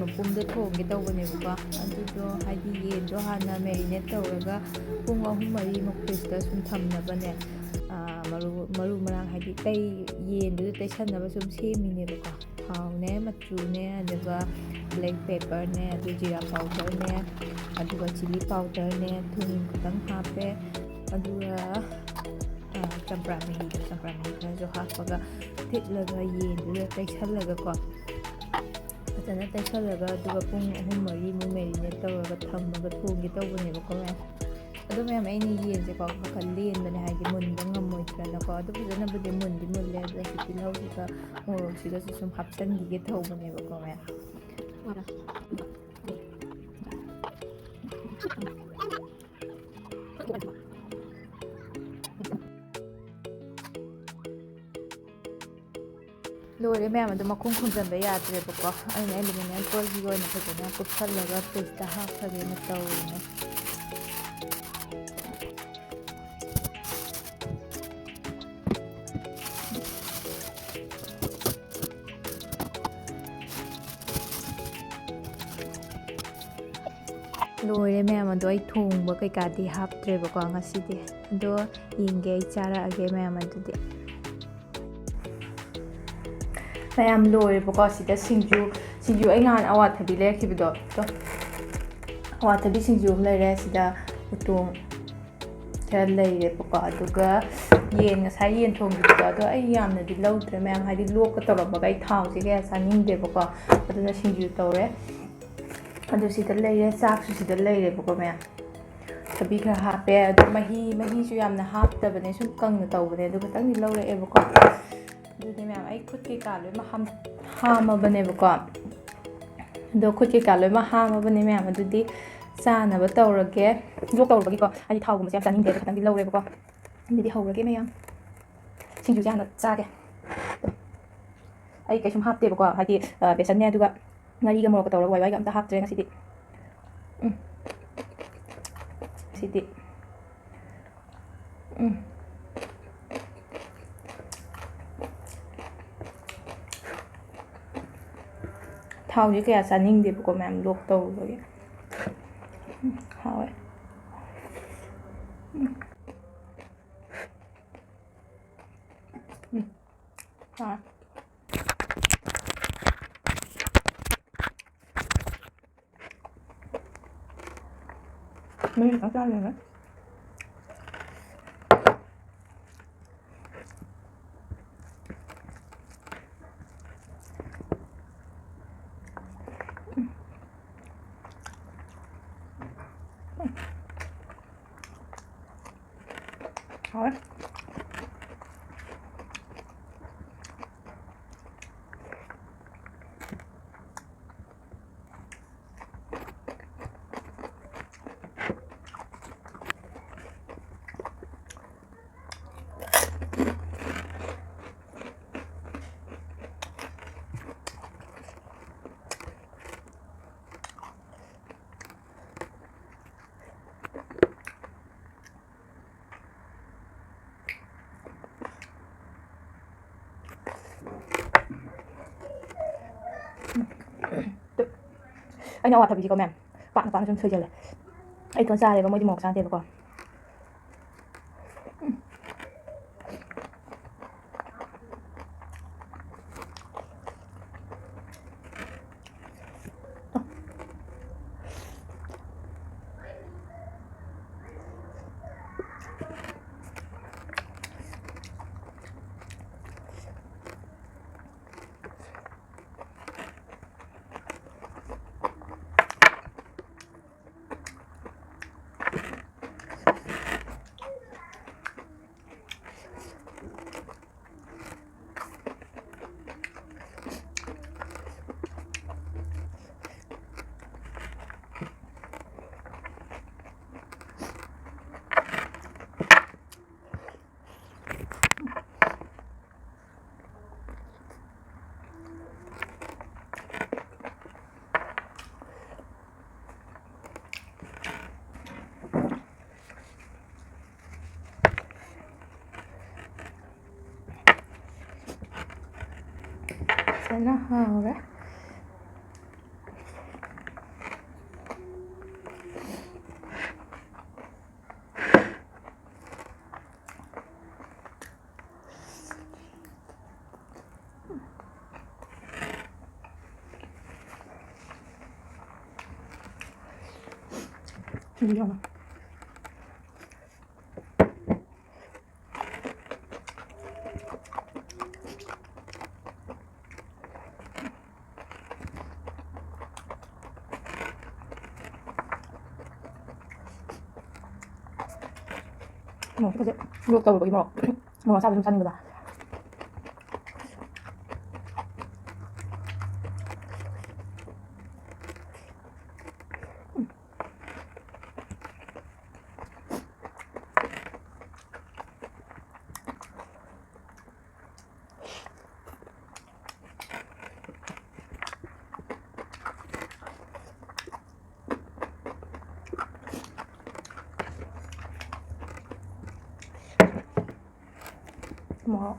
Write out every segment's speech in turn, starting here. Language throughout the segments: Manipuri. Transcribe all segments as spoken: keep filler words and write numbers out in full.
ꯃꯄꯨꯝꯗ ꯊꯣꯡꯒꯦ ꯇꯧꯕꯅꯦꯕꯀꯣ꯫ ꯑꯗꯨꯗꯣ ꯍꯥꯏꯗꯤ ꯌꯦꯟꯗꯣ ꯍꯥꯟꯅ marinate ꯇꯧꯔꯒ ꯄꯨꯡ ꯑꯍꯨꯝ ꯃꯔꯤꯃꯨꯛ fridge ꯇ ꯁꯨꯝ ꯊꯝꯅꯕꯅꯦ꯫ ꯑꯥ, ꯃꯔꯨ, ꯃꯔꯨ ꯃꯔꯥꯡ ꯍꯥꯏꯗꯤ ꯇꯩ-, ꯌꯦꯟꯗꯨꯗ ꯇꯩꯁꯟꯅꯕ ꯁꯨꯝ ꯁꯦꯝꯃꯤꯅꯦꯕꯀꯣ꯫ ꯊꯥꯎꯅꯦ, ꯃꯆꯨꯅꯦ, ꯑꯗꯨꯒ black pepper ꯅꯦ, ꯑꯗꯨ ꯖꯤꯔꯥ powder ꯅꯦ, ꯑꯗꯨꯒ chilli powder ꯅꯦ, ꯊꯨꯝ ꯈꯤꯇꯪ ꯍꯥꯞꯄꯦ꯫ ꯑꯗꯨꯒ, ꯑꯥ, ꯆꯝꯄ꯭ꯔꯥ ꯃꯍꯤꯗꯣ, ꯆꯝꯄ꯭ꯔꯥ ꯃꯍꯤ ꯈꯔꯁꯨ ꯍꯥꯞꯄꯒ ꯊꯤꯠꯂꯒ ꯌꯦꯟꯗꯨꯗ ꯇꯩꯁꯜꯂꯒꯀꯣ꯫ ꯐꯖꯅ ꯇꯩꯁꯜꯂꯒ ꯑꯗꯨꯒ ꯄꯨꯡ ꯑꯍꯨꯝ ꯃꯔꯤꯃꯨꯛ marinate ꯇꯧꯔꯒ ꯊꯝꯃꯒ ꯊꯣꯡꯒꯦ ꯇꯧꯕꯅꯦꯕꯀꯣ ꯃꯌꯥꯝ꯫ ꯑꯗꯣ ꯃꯌꯥꯝ ꯑꯩꯅ ꯌꯦꯟꯁꯦꯀꯣ ꯈꯔ ꯈꯔ ꯂꯦꯟꯕꯅꯦ, ꯍꯥꯏꯗꯤ ꯃꯨꯟꯕ ꯉꯝꯃꯣꯏꯗ꯭ꯔꯅꯀꯣ꯫ ꯑꯗꯨ ꯐꯖꯅꯕꯨꯗꯤ ꯃꯨꯟꯗꯤ ꯃꯨꯜꯂꯦ, ꯑꯗꯣ ꯍꯧꯖꯤꯛ ꯇꯤꯜꯍꯧꯁꯤꯒ ꯃꯣꯔꯣꯛꯁꯤꯒꯁꯨ ꯁꯨꯝ ꯍꯥꯞꯆꯤꯟꯈꯤꯒꯦ ꯇꯧꯕꯅꯦꯕꯀꯣ ꯃꯌꯥꯝ꯫ ꯂꯣꯏꯔꯦ ꯃꯌꯥꯝ, ꯑꯗꯣ ꯃꯈꯨꯝ ꯈꯨꯝꯖꯤꯟꯕ ꯌꯥꯗ꯭ꯔꯦꯕꯀꯣ꯫ ꯑꯩꯅ aluminium foil ꯁꯤꯒ ꯑꯣꯏꯅ ꯐꯖꯅ ꯀꯨꯞꯁꯜꯂꯒ fridge ꯇ ꯍꯥꯞꯈ꯭ꯔꯒꯦꯅ ꯇꯧꯔꯤꯅꯦ꯫ ꯂꯣꯏꯔꯦ ꯃꯌꯥꯝ, ꯑꯗꯣ ꯑꯩ ꯊꯣꯡꯕ ꯀꯩꯀꯥꯗꯤ ꯍꯥꯞꯇ꯭ꯔꯦꯕꯀꯣ ꯉꯁꯤꯗꯤ꯫ ꯑꯗꯣ ꯌꯦꯡꯒꯦ, ꯑꯩ ꯆꯥꯔꯛꯑꯒꯦ ꯃꯌꯥꯝ꯫ ꯑꯗꯨꯗꯤ ꯃꯌꯥꯝ ꯂꯣꯏꯔꯦꯕꯀꯣ꯫ ꯁꯤꯗ ꯁꯤꯡꯖꯨ, ꯁꯤꯡꯖꯨ ꯑꯩ ꯅꯍꯥꯟ ꯑꯋꯥꯊꯕꯤ ꯂꯩꯔꯛꯈꯤꯕꯗꯣ, ꯑꯗꯣ ꯑꯋꯥꯊꯕꯤ ꯁꯤꯡꯖꯨ ꯑꯃ ꯂꯩꯔꯦ꯫ ꯁꯤꯗ ꯎꯇꯣꯡ ꯈꯔ ꯂꯩꯔꯦꯕꯀꯣ꯫ ꯑꯗꯨꯒ ꯌꯦꯟ, ꯉꯁꯥꯏ ꯌꯦꯟ ꯊꯣꯡꯈꯤꯕꯗꯣ, ꯑꯗꯣ ꯑꯩ ꯌꯥꯝꯅꯗꯤ ꯂꯧꯗ꯭ꯔꯦ ꯃꯌꯥꯝ, ꯍꯥꯏꯗꯤ ꯂꯣꯛꯀ ꯇꯧꯔꯝꯃꯒ ꯑꯩ ꯊꯥꯎꯁꯦ ꯀꯌꯥ ꯆꯥꯅꯤꯡꯗꯦꯕꯀꯣ꯫ ꯑꯗꯨꯅ ꯁꯤꯡꯖꯨ ꯇꯧꯔꯦ꯫ ꯑꯗꯨ ꯁꯤꯗ ꯂꯩꯔꯦ, ꯆꯥꯛꯁꯨ ꯁꯤꯗ ꯂꯩꯔꯦꯕꯀꯣ ꯃꯌꯥꯝ꯫ ꯊꯕꯤ ꯈꯔ ꯍꯥꯞꯄꯦ꯫ ꯑꯗꯣ ꯃꯍꯤ, ꯃꯍꯤꯁꯨ ꯌꯥꯝꯅ ꯍꯥꯞꯇꯕꯅꯦ, ꯁꯨꯝ ꯀꯪꯅ ꯇꯧꯕꯅꯦ꯫ ꯑꯗꯨ ꯈꯇꯪꯗꯤ ꯂꯧꯔꯛꯑꯦꯕꯀꯣ꯫ ꯑꯗꯨꯗꯤ ꯃꯌꯥꯝ, ꯑꯩ ꯈꯨꯠ ꯀꯩꯀꯥ ꯂꯣꯏꯅꯃꯛ ꯍꯥꯝ-, ꯍꯥꯝꯃꯕꯅꯦꯕꯀꯣ꯫ ꯑꯗꯣ ꯈꯨꯠ ꯀꯩꯀꯥ ꯂꯣꯏꯅꯃꯛ ꯍꯥꯝꯃꯕꯅꯦ ꯃꯌꯥꯝ꯫ ꯑꯗꯨꯗꯤ ꯆꯥꯅꯕ ꯇꯧꯔꯒꯦ꯫ ꯂꯣꯛ ꯇꯧꯔꯨꯕꯒꯤꯀꯣ, ꯍꯥꯏꯗꯤ ꯊꯥꯎꯒꯨꯝꯕꯁꯦ ꯌꯥꯝ ꯆꯥꯅꯤꯡꯗꯦ꯫ ꯑꯗꯨ ꯈꯇꯪꯗꯤ ꯂꯧꯔꯦꯕꯀꯣ꯫ ꯑꯗꯨꯗꯤ ꯍꯧꯔꯒꯦ ꯃꯌꯥꯝ꯫ ꯁꯤꯡꯖꯨꯁꯦ ꯍꯥꯟꯅ ꯆꯥꯒꯦ꯫ ꯑꯩ ꯀꯩꯁꯨꯝ ꯍꯥꯞꯇꯦꯕꯀꯣ, ꯍꯥꯏꯗꯤ, ꯑ, ꯕꯦꯁꯟꯅꯦ, ꯑꯗꯨꯒ ꯉꯥꯔꯤꯒ ꯃꯣꯔꯣꯛꯀ ꯇꯧꯔꯒ ꯋꯥꯏ ꯋꯥꯏꯒ ꯑꯝꯇ ꯍꯥꯞꯇ꯭ꯔꯦ ꯉꯁꯤꯗꯤ꯫ ꯎꯝ꯫ ꯁꯤꯗꯤ꯫ ꯎꯝ꯫ ꯊꯥꯎꯁꯦ ꯀꯌꯥ ꯆꯥꯅꯤꯡꯗꯦꯕꯀꯣ, ꯃꯌꯥꯝ ꯂꯣꯛ ꯇꯧꯕꯒꯤ꯫ ꯎꯝ, ꯍꯥꯎꯋꯦ꯫ ꯎꯝ꯫ ꯎꯝ꯫ ꯍꯥꯎꯋꯦ꯫ ꯃꯍꯤ ꯈꯤꯇꯪ ꯆꯥꯒꯦꯅꯦ꯫ ꯍꯥꯎꯋꯦ꯫ ꯑꯩꯅ ꯑꯋꯥꯊꯕꯤꯁꯤꯀꯣ ꯃꯌꯥꯝ ꯄꯥꯛꯅ ꯄꯥꯛꯅ ꯁꯨꯝ ꯁꯣꯏꯖꯜꯂꯦ꯫ ꯑꯩ ꯏꯇꯣꯟ ꯆꯥꯔꯦꯕ, ꯃꯣꯏꯗꯤ ꯃꯣꯔꯣꯛ ꯆꯥꯗꯦꯕꯀꯣ꯫ ꯐꯖꯅ ꯍꯥꯎꯔꯦ꯫ ꯌꯦꯡꯉꯣ꯫ ꯃꯣꯔꯣꯛꯁꯦ ꯂꯣꯛ ꯇꯧꯔꯨꯕꯒꯤ ꯃꯣꯔꯣꯛ, ꯃꯣꯔꯣꯛ ꯑꯁꯥꯕ ꯁꯨꯝ ꯆꯥꯅꯤꯡꯕꯗꯣ꯫ ꯃꯣꯔꯣꯛ꯫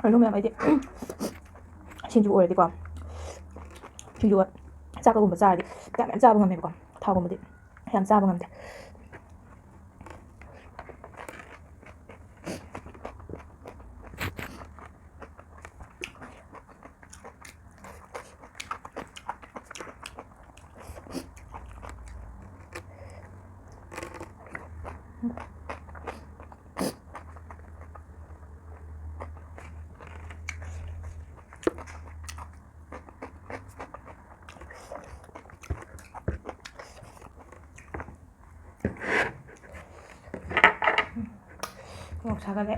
ꯑꯗꯨ ꯃꯌꯥꯝ ꯑꯩꯗꯤ ꯁꯤꯡꯖꯨ ꯑꯣꯏꯔꯗꯤꯀꯣ, ꯁꯤꯡꯖꯨ ꯆꯥꯛꯀꯒꯨꯝꯕ ꯆꯥꯔꯗꯤ ꯌꯥꯝ ꯃꯌꯥꯝ ꯆꯥꯕ ꯉꯝꯃꯦꯕꯀꯣ꯫ ꯊꯥꯎꯒꯨꯝꯕꯗꯤ ꯌꯥꯝ ꯆꯥꯕ ꯉꯝꯗꯦ꯫ ꯃꯣꯔꯣꯛ ꯁꯥꯒꯠꯂꯦ꯫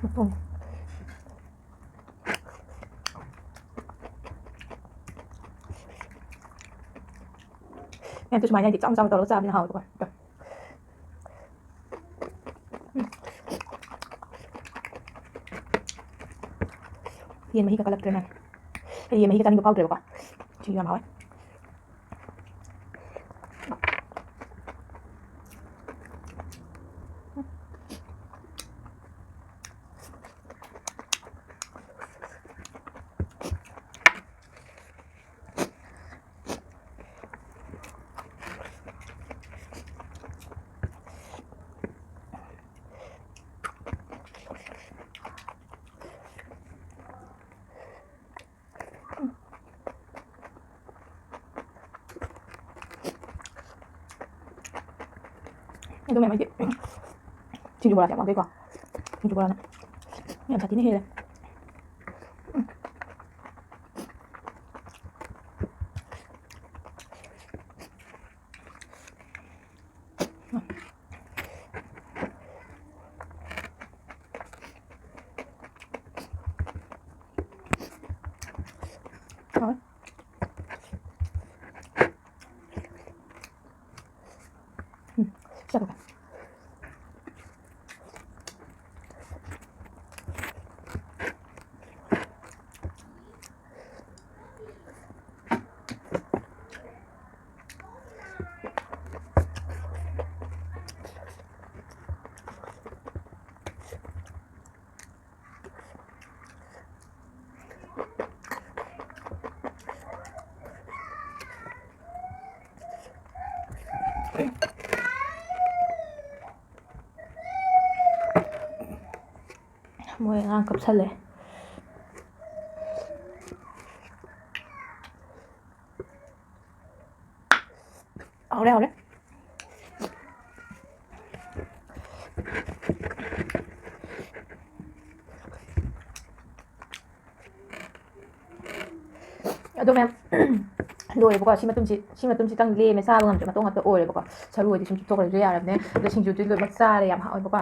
ꯃꯄꯨꯝ꯫ ꯃꯌꯥꯝꯁꯨ ꯁꯨꯃꯥꯏꯅ ꯍꯥꯏꯗꯤ ꯆꯥꯎ ꯆꯥꯎ ꯇꯧꯔꯒ ꯆꯥꯕꯅ ꯍꯥꯎꯋꯦꯕꯀꯣ꯫ ꯎꯝ꯫ ꯌꯦꯟ ꯃꯍꯤ ꯀꯥꯈꯠꯂꯛꯇ꯭ꯔꯦꯅꯦ꯫ ꯑꯩ ꯌꯦꯟ ꯃꯍꯤꯒ ꯆꯥꯅꯤꯡꯕ ꯐꯥꯎꯗ꯭ꯔꯦꯕꯀꯣ꯫ ꯁꯤꯁꯨ ꯌꯥꯝ ꯍꯥꯎꯋꯦ꯫ ꯑꯗꯨ ꯃꯌꯥꯝ ꯍꯥꯏꯗꯤ ꯁꯤꯡꯖꯨ ꯕꯣꯔꯥꯁꯦ ꯌꯥꯝ ꯍꯥꯎꯖꯩꯀꯣ꯫ ꯁꯤꯡꯖꯨ ꯕꯣꯔꯥꯅ ꯌꯥꯝ ꯁꯥꯊꯤꯅ ꯍꯦꯜꯂꯦ꯫ ꯍꯥꯎꯋꯦ꯫ ꯎꯝ, ꯆꯠꯂꯨꯔꯦ꯫ ꯃꯣꯏ ꯑꯉꯥꯡ ꯀꯞꯁꯜꯂꯦ꯫ ꯍꯧꯔꯦ, ꯍꯧꯔꯦ꯫ ꯑꯗꯣ ꯃꯌꯥꯝ, ꯂꯣꯏꯔꯦꯕꯀꯣ꯫ ꯁꯤ ꯃꯇꯨꯝꯁꯤ, ꯁꯤ ꯃꯇꯨꯝꯁꯤꯇꯪ ꯂꯦꯝꯃꯦ, ꯆꯥꯕ ꯉꯝꯗ꯭ꯔꯦ꯫ ꯃꯇꯣꯡ ꯉꯥꯛꯇ ꯑꯣꯏꯔꯦꯕꯀꯣ꯫ ꯁꯔꯨ ꯑꯣꯏꯗꯤ ꯁꯨꯝ ꯆꯨꯞꯊꯣꯛꯈ꯭ꯔꯁꯨ ꯌꯥꯔꯕꯅꯦ꯫ ꯑꯗꯣ ꯁꯤꯡꯖꯨꯗꯤ ꯂꯣꯏꯅꯃꯛ ꯆꯥꯔꯦ, ꯌꯥꯝ ꯍꯥꯎꯋꯦꯕꯀꯣ꯫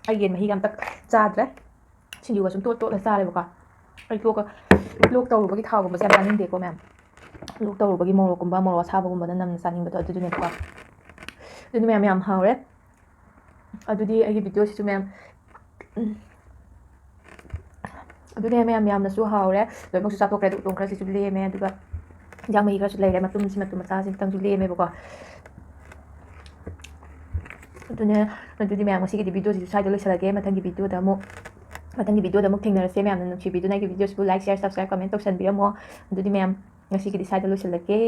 ꯑꯩ ꯌꯦꯟ ꯃꯍꯤꯒ ꯑꯝꯇ ꯆꯥꯗ꯭ꯔꯦ꯫ ꯁꯤꯡꯖꯨꯒ ꯁꯨꯝ ꯇꯣꯠ ꯇꯣꯠꯂ ꯆꯥꯔꯦꯕꯀꯣ꯫ ꯑꯩ ꯂꯣꯛꯀ ꯂꯣꯛ ꯇꯧꯔꯨꯕꯒꯤ ꯊꯥꯎꯒꯨꯝꯕꯁꯦ ꯌꯥꯝ ꯆꯥꯅꯤꯡꯗꯦꯀꯣ ꯃꯌꯥꯝ꯫ ꯂꯣꯛ ꯇꯧꯔꯨꯕꯒꯤ ꯃꯣꯔꯣꯛꯀꯨꯝꯕ, ꯃꯣꯔꯣꯛ ꯑꯁꯥꯕꯒꯨꯝꯕꯅ ꯅꯝꯅ ꯆꯥꯅꯤꯡꯕꯗꯣ ꯑꯗꯨꯗꯨꯅꯦꯕꯀꯣ꯫ ꯑꯗꯨꯅ ꯃꯌꯥꯝ ꯌꯥꯝ ꯍꯥꯎꯔꯦ꯫ ꯑꯗꯨꯗꯤ ꯑꯩꯒꯤ ꯚꯤꯗꯤꯑꯣꯁꯤꯁꯨ ꯃꯌꯥꯝ ꯎꯝ꯫ ꯑꯗꯨꯅꯦ ꯃꯌꯥꯝ ꯌꯥꯝꯅꯁꯨ ꯍꯥꯎꯔꯦ꯫ ꯂꯣꯏꯅꯃꯛꯁꯨ ꯆꯥꯊꯣꯛꯈ꯭ꯔꯦ꯫ ꯑꯗꯨ ꯎꯇꯣꯡ ꯈꯔꯁꯤꯁꯨ ꯂꯦꯝꯃꯦ꯫ ꯑꯗꯨꯒ ꯏꯟꯖꯥꯡ ꯃꯍꯤ ꯈꯔꯁꯨ ꯂꯩꯔꯦ꯫ ꯃꯇꯨꯝꯁꯤ ꯃꯇꯨꯝ ꯃꯆꯥꯁꯤ ꯈꯤꯇꯪꯁꯨ ꯂꯦꯝꯃꯦꯕꯀꯣ꯫ ꯑꯗꯨꯅꯦ, ꯑꯗꯨꯗꯤ ꯃꯌꯥꯝ ꯉꯁꯤꯒꯤꯗꯤ ꯚꯤꯗꯤꯑꯣꯁꯤꯁꯨ ꯁ꯭ꯋꯥꯏꯗ ꯂꯣꯏꯁꯤꯜꯂꯒꯦ꯫ ꯃꯊꯪꯒꯤ ꯚꯤꯗꯤꯑꯣꯗ ꯑꯃꯨꯛ, ꯃꯊꯪꯒꯤ ꯚꯤꯗꯤꯑꯣꯗ ꯑꯃꯨꯛ ꯊꯦꯡꯅꯔꯁꯦ꯫ ꯃꯌꯥꯝꯅ ꯅꯨꯡꯁꯤꯕꯤꯗꯨꯅ ꯑꯩꯒꯤ ꯚꯤꯗꯤꯑꯣꯁꯤꯕꯨ like, share, subscribe, comment ꯇꯧꯁꯟꯕꯤꯔꯝꯃꯣ꯫ ꯑꯗꯨꯗꯤ ꯃꯌꯥꯝ ꯉꯁꯤꯒꯤꯗꯤ ꯁ꯭ꯋꯥꯏꯗ ꯂꯣꯏꯁꯤꯜꯂꯒꯦ꯫